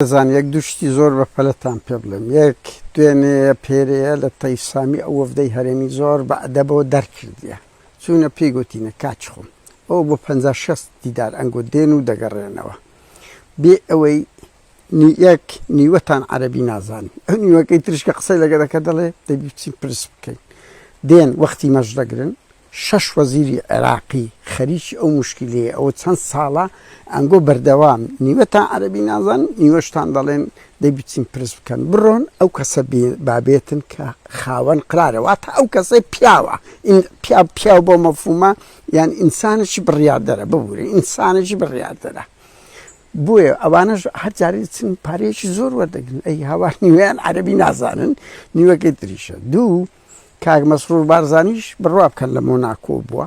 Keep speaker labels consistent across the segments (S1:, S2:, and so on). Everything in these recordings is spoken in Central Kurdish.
S1: بەڕێزان یەک دوو شتی زۆر بە پەلەتان پێ بڵێم یەک دوێنێیە پێرێیە لە تەیف سامی ئەو وەفدەی هەرێمی زۆر بە ئەدەبەوە دەرکردیە چوونە پێی گۆتینە کاکی خۆم ئەوە بۆ 50 60 دیدار ئەنگۆ دێن و دەگەڕێنەوە بێ ئەوەی یەک نیوەتان عەرەبی نازانن ئەو نیوەکەی تریش کە قسەی لەگە دەکە دەڵێ دەبی بچین پرس بکەین دێن وەختی مەش دەگرن شەش وەزیری عێراقی خەریکی ئەو موشکیلەیە ئەوە چەند ساڵە ئەنگۆ بەردەوام نیوەتان عەرەبی نازانن نیوەشتان دەڵێن دەی بچین پرس بکەن بڕۆن ئەو کەسە بابێتن کە خاوەن قرارە واتە ئەو کەسەی پیاوە پیا پیاو بۆ مەفهومە یان ئینسانێکی بڕیاردەرە ببورە ئینسانێکی بڕیاردەرە بۆیە ئەوانەش هەر جارێ چن پارەیەکی زۆر وەردەگرن ئەی هاوار نیوەیان عەرەبی نازانن نیوەکەی تریشە دوو کاک مەسرور بارزانیش بڕوا بکەن لە مۆناکۆ بووە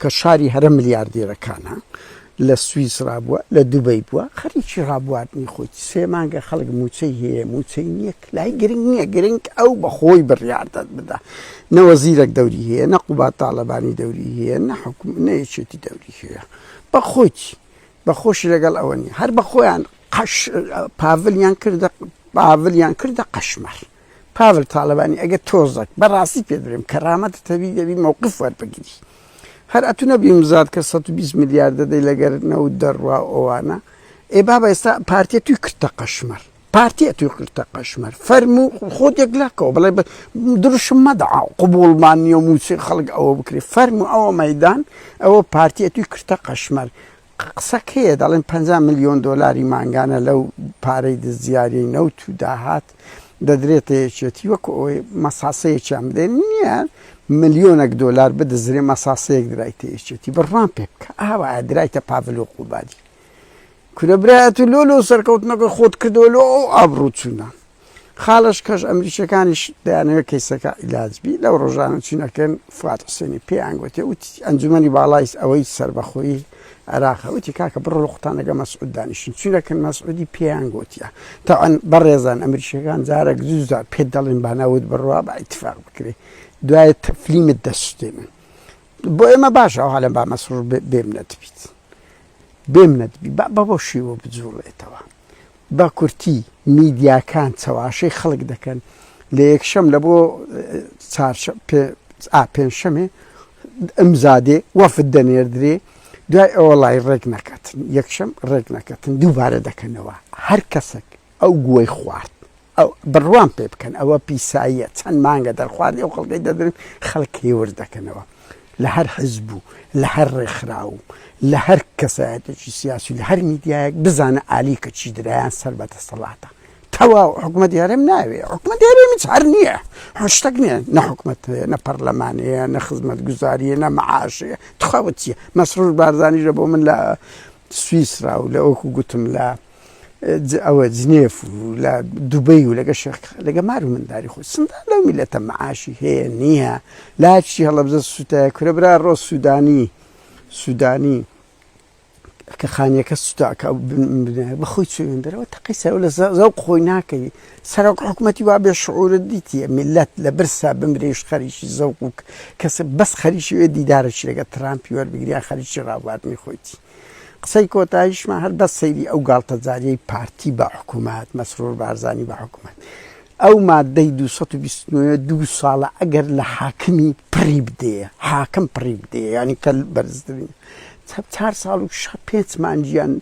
S1: کە شاری هەرە ملیاردێرەکانە لە سویسرا بووە لە دوبەی بووە خەریکی ڕابواردنی خۆی سێ مانگە خەڵک موچەی هەیە موچەی نییە لای گرنگ نییە گرنگ ئەو بەخۆی بڕیار بدا نە وەزیرەک دەوری هەیە نە قوباد تاڵەبانی دەوری هەیە نە حکوم نە یەکێتی دەوری هەیە بەخۆی بەخۆشی لەگەڵ ئەوە نییە هەر بەخۆیان قەش پاڤلیان کردە پاڤلیان کردە قەشمەر پاڤل تاڵەبانی ئەگەر تۆزەک بە ڕاستی پێت برێم کەرامەتت هەبی دەبی مەوقف وەربگری هەر ئەتو نەبی مزاد کە 120 ملیار دەدەی لەگەر نەوت دەڕوا ئەوانە ئێ بابە ئێستا پارتیە توی کردتە قەشمەر پارتیە توی کردتە قەشمەر فەرموو خۆت یەکلاکەوە بڵێ دروشم مەدە قبوڵمان نییە موچەی خەڵک ئەوە بکرێ فەرموو ئەوە مەدان ئەوە پارتیە توی کردتە قەشمەر قسەک هەیە دەڵێن 50 ملیۆن دۆلاری مانگانە لەو پارەی دزیاریەی نەوت و داهات دەدرێتە یەکێتی وەکو ئەوەی مەساسەیەکیان بدەین نییە ملیۆنێک دۆلار بدزرێ مەساسەیەک درایتە یەکێتی بڕوام پێ بکە ئاوا درایتە پاڤل و قوبادی کورە برایە تو لۆ لۆ سەرکەوتنەکە خۆت کردەوە لۆ ئەو ئابڕوو چوونە خاڵەش کەش ئەمریکیەکانیش دەیانەوێت کەیسەکە عیلاج بی لەو ڕۆژانە چینەکەن فواد حوسێنی پێیان گوتێ وتی ئەنجومەنی باڵای ئەوەی سەربەخۆیی عێراقە وتی کاکە بڕۆ لە خۆتان لەگە مەسعود دانیشن چینەکەن مەسعودی پێیان گوتیە تاوان بەڕێزان ئەمریکیەکان جارێک دوو جار پێت دەڵێن با نەوت بڕوا با ئیتفاق بکرێ دوای تەفلیمت دەسوتێنن بۆ ئێمە باشە ئەو حالە با مەسرور بێمنەت بیت بێمنەت بی با بەوە شێوە بجوڵێتەوە بە کورتی میدیاکان چەواشەی خەڵک دەکەن لە یەکشەم لە بۆ پێنجشەمێ ئەمزادێ وەفد دەنێردرێ دوای ئەوە لای ڕێک نەکەتن یەکشەم ڕێک نەکەتن دووبارە دەکەنەوە هەر کەسێک ئەو گووەی خوارد ئەو بڕوام پێ بکەن ئەوە پیساییە چەند مانگە دەرخواردی ئەو خەڵکەی دەدرن خەڵک هێور دەکەنەوە لە هەر حزب و لە هەر ڕێکخراو و لە هەر کەسایەتێکی سیاسی لە هەر میدیایەک بزانە ئالی کە چی درایان سەر بە دەسەڵاتە تەواو حکومەتی هەرێم ناوێ حکومەتی هەرێم هیچ هەر نییە شتێک نییە نە حکومەت هەیە نە پەرلەمان هەیە نە خزمەتگوزاریە نە معاشەیە تخوا چییە مەسرور بارزانیش بۆ من لە سویسرا و لە وەکو گوتم لە ئەوە جنێف و لە دوبەی و لەگە شێخ لەگە مار و منداری خۆی سندان لەو میلەتە معاشی هەیە نییە لاچی هەڵەبزە سووتایە کورە برا ڕۆ سوودانی سوودانی کە خانیەکە سوتاکە بەخۆی چوین دەرەوە تەقی سەر لە زەوق خۆی ناکەوی سەرۆک حکوومەتی وا بێ شعورت دیتیە میلەت لە برسا بمرێش خەریکی زەوق و کەس بەس خەریکی وێ دیدارەکی لەگە ترامپی وەربگریان خەریکی ڕابواردنی خۆیتی قسەی کۆتاییشمان هەر بەس سەیری ئەو گاڵتەجاریەی پارتی بە حکومەت، مەسرور بارزانی بە حکومەت. ئەو مادەی 229 دوو ساڵە ئەگەر لە حاکمی پڕی بدەیە، حاکم پڕی بدەیە یانی کە بەرزترین چار ساڵ و پێنج مانگیان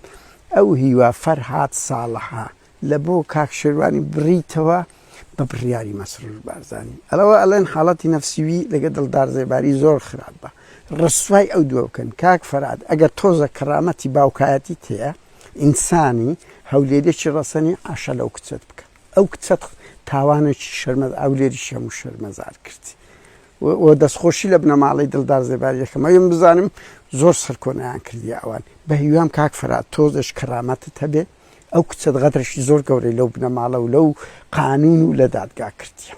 S1: ئەو هیوا فەرهاد ساڵحە لە بۆ کاک شێروانی بڕیتەوە بە بڕیاری مەسرور بارزانی ئەلەوە ئەڵێن حاڵەتی نەفسیوی لەگە دڵدار زێباری زۆر خراپ بە ڕسوای ئەو دووە بکەن کاک فەراد ئەگەر تۆزە کەرامەتی باوکایەتی تەیە ئینسانی هەولێرێکی ڕەسەنی عاشە لەو کچەت بکە ئەو کچەت تاوانێکی شەرمە هەولێریش هەموو شەرمەزار کرد و دەستخۆشی لە بنەماڵەی دڵدار زێباری دەکەم ئەوێم بزانم زۆر سەرکۆنەیان کردیە ئەوان بە هیوام کاک فەراد تۆزێش کەرامەتت هەبێ ئەو کچەت غەدرێکی زۆر گەورەی لەو بنەماڵە و لەو قانون و لە دادگا کردیە.